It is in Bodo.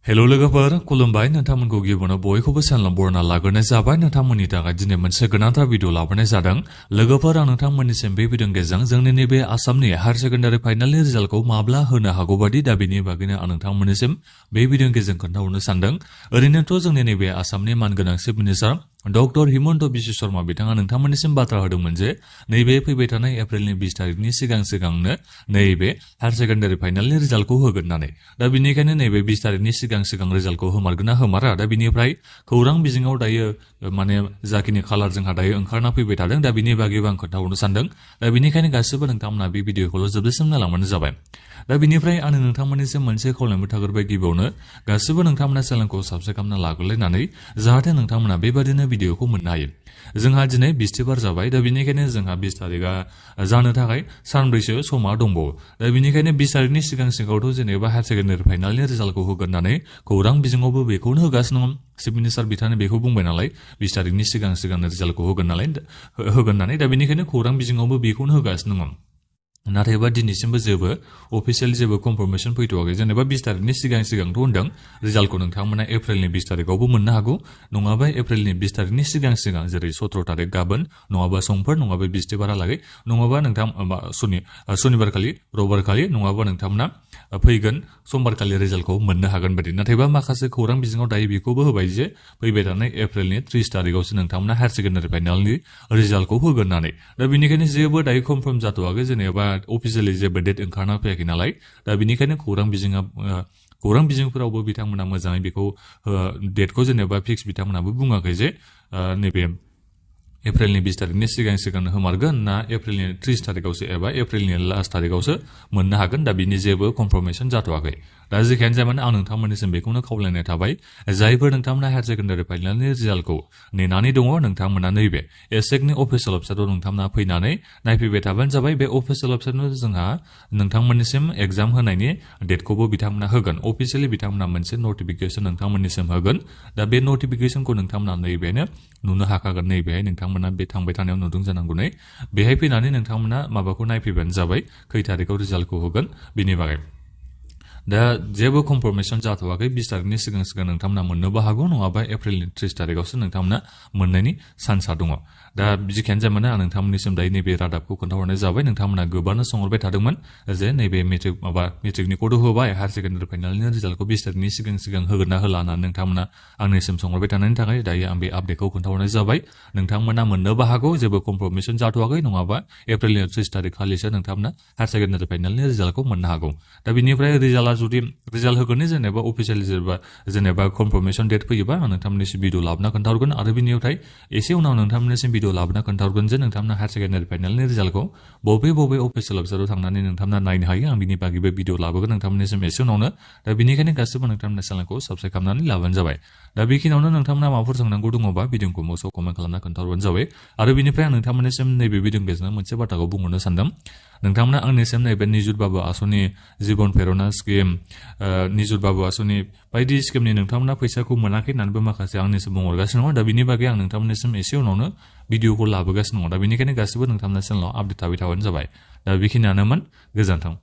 हेलो लोगोफोर खुलुमबाय नोंथांमोनखौ गिबियावनो बयखौबो सानलाम बरना लाग्रोनाय जाबाय नोंथांमोननि थाखाय दिनै मोनसे गोनांथार भिडिअ लाबोनाय जादों लोगोफोर आं नोंथांमोननिसिम बे भिडिअनि गेजेरजों जोंनि नैबे आसामनि हायार सेकेन्डारि फाइनालनि रिजाल्टखौ माब्ला होनो हागौ बादि दा बेनि बागैनो आं नोंथांमोननिसिम बे भिडिअनि गेजेरजों खोन्थाहरनो सानदों ओरैनोथ' जोंनि नैबे आसामनि मानगोनां chief minister doctor Himanta Biswa Sharma बिथाङा नोंथांमोननिसिम बाथ्रा होदोंमोन जे नैबे फैबाय थानाय एप्रिलनि 20 तारिखनि सिगांनो नैबे हायार सेकेन्डारि फाइनालनि रिजाल्टखौ होगोन होननानै दा बेनिखायनो नैबे 20 तारिखनि सिगां रिजाल्टखौ होमारगोन ना होमारा दा बिनिफ्राय खौरां बिजोङाव दायो माने जाखिनि खालार जोंहा दायो ओंखारना फैबाय थादों दा बिनि बागैबो आं खोन्थाहरनो सानदों दा बेनिखायनो गासिबो नोंथांमोना बे भिडिअखौल' जोबजासिम नायलांबानो जाबाय दा बिनिफ्राय आं नोंथांमोननिसिम मोनसे खावलायनाय थाग्रोबाय गिबियावनो गासिबो नोंथांमोना चेनेलखौ साबस्क्राइब खालामना लाग्रोलायनानै जाहाथे नोंथांमोना बेबादिनो भिडिअखौ मोननो हायो जोंहा दिनै बिस्थिबार जाबाय दा बेनिखायनो जोंहा 20 तारिखआ जानो थाखाय सानब्रैसो समा दंबावो दा बेनिखायनो 20 तारिखनि सिगाङावथ' जेनेबा हायार सेकेन्डारि फाइनालनि रिजाल्टखौ होगोन होननानै खौरां बिजोङावबो बेखौनो होगासिनो दं चिफ मिनिस्टार बिथाङा बेखौ बुंबाय नालाय 20 तारिखनि सिगांनो रिजाल्टखौ होगोन होननानै दा बेनिखायनो खौरां बिजोङावबो बेखौनो होगासिनो दङ नाथायबा दिनैसिमबो जेबो अफिसियेल जेबो कनफार्मेशन फैथ'वाखै जेनेबा 20 तारिखनि सिगांथ' होनदों रिजाल्टखौ नोंथांमोना एप्रिलनि 20 तारिखआवबो मोननो हागौ नङाबा एप्रिलनि 20 तारिखनि सिगां जेरै 17 तारिख गाबोन नङाबा समफोर नङाबा बिस्थिबारहालागै नङाबा नोंथां शनिबारखालि रबिबारखालि नङाबा नोंथांमोना फैगोन समबारखालि रिजाल्टखौ मोननो हागोन बायदि नाथायबा माखासे खौरां बिजोङाव दायो बेखौबो होबाय जे फैबाय थानाय एप्रिलनि 30 तारिखआवसो नोंथांमोना हायार सेकेन्डारि फाइनालनि रिजाल्टखौ होगोन होननानै दा बेनिखायनो जेबो दायो कनफार्म जाथ'वाखै जेनेबा अफिसियेलि जेबो डेट ओंखारना फैयाखै नालाय दा बेनिखायनो खौरां बिजोंफोरावबो बिथांमोना मोजाङै बेखौ डेटखौ जेनेबा फिक्स बिथांमोनाबो बुङाखै जे नैबे एप्रिलनि 20 तारिखनि सिगां होमारगोन ना एप्रिलनि 30 तारिखआवसो एबा एप्रिलनि लास्ट तारिखआवसो मोननो हागोन दा बिनि जेबो कनफार्मेशन जाथ'वाखै दा जेखियानो जाया मानो आं नोंथांमोननिसिम बेखौनो खावलायनाय थाबाय जायफोर नोंथांमोना हायार सेकेन्डारि फाइनालनि रिजाल्टखौ नेनानै दङ नोंथांमोना नैबे एसेकनि अफिसियेल वेबसाइटआव नोंथांमोना फैनानै नायफैबाय थाबानो जाबाय बे अफिसियेल वेबसाइटआव जोंहा नोंथांमोननिसिम एग्जाम होनायनि डेटखौबो बिथांमोना होगोन अफिसियेलि बिथांमोना मोनसे नटिफिकेशन नोंथांमोननिसिम होगोन दा बे नटिफिकेशनखौ नोंथांमोना नैबेनो नुनो हाखागोन नैबेहाय नोंथांमोना बे थांबाय थानायाव नुदों जानांगौ नै बेहाय फैनानै नोंथांमोना माबाखौ नायफैबानो जाबाय खै तारिखआव रिजाल्टखौ होगोन बिनि बागै दा जेबो कनफार्मेशन जाथ'वाखै 20 तारिखनि सिगां नोंथांमोना मोननोबो हागौ नङाबा एप्रिलनि 30 तारिखआवसो नोंथांमोना मोननायनि चान्सआ दङ दा जिखियानो जाया मानो आं नोंथांमोननिसिम दायो नैबे रादाबखौ खोन्थाहरनाय जाबाय नोंथांमोना गोबानो सोंहरबाय थादोंमोन जे नैबे मेट्रिकनिखौथ' होबाय हायार सेकेन्डारि फाइनालनि रिजाल्टखौ 20 तारिखनि सिगां होगोन ना होला होननानै नोंथांमोना आंनिसिम सोंहरबाय थानायनि थाखाय दायो आं बे आपडेटखौ खोन्थाहरनाय जाबाय नोंथांमोना मोननोबो हागौ जेबो कनफार्मेशन जाथ'वाखै नङाबा एप्रिलनि 30 तारिख खालिसो नोंथांमोना हायार सेकेन्डारि फाइनालनि रिजाल्टखौ मोननो हागौ दा बिनिफ्राय जुदि रिजाल्ट होगोननि जेनेबा अफिसियेल जेनेबा कनफार्मेशन डेट फैयोबा आं नोंथांमोननिसिम भिडिअ लाबोना खोन्थाहरगोन आरो बिनिफ्राय एसे उनाव नोंथांमोननिसिम भिडिअ लाबोना खोन्थाहरगोन जे नोंथांमोना हायार सेकेन्डारि फाइनालनि रिजाल्टखौ बबे अफिसियेल वेबसाइटआव थांनानै नोंथांमोना नायनो हायो आं बिनि बागैबो भिडिअ लाबोगोन नोंथांमोननिसिम एसे उनावनो दा बेनिखायनो गासिबो नोंथांमोना चेनेलखौ साबस्क्राइब खालामनानै लाबानो जाबाय दा बेखिनियावनो नोंथांमोना माबाफोर सोंनांगौ दङबा भिडिअखौ मोसौ कमेन्ट खालामना खोन्थाहरबानो जाबाय आरो बिनिफ्राय आं नोंथांमोननिसिम नैबे भिडिअनि गेजेरजों मोनसे बाथ्राखौ बुंहरनो सानदों नोंथांमोना आंनिसिम नैबे निजुत बाबु आसनि जीबन प्रेरणा स्किम निजुत बाबु आसनि बायदि स्किमनि नोंथांमोना फैसाखौ मोनाखै होननानैबो माखासे आंनिसिम बुंहरगासिनो दङ दा बिनि बागै आं नोंथांमोननिसिम एसे उनावनो भिडिअखौ लाबोगासिनो दङ दा बेनिखायनो गासिबो नोंथांमोना चेनेलाव आपडेट थाबाय थाबानो जाबाय दा बेखिनियानोमोन गोजोन्थों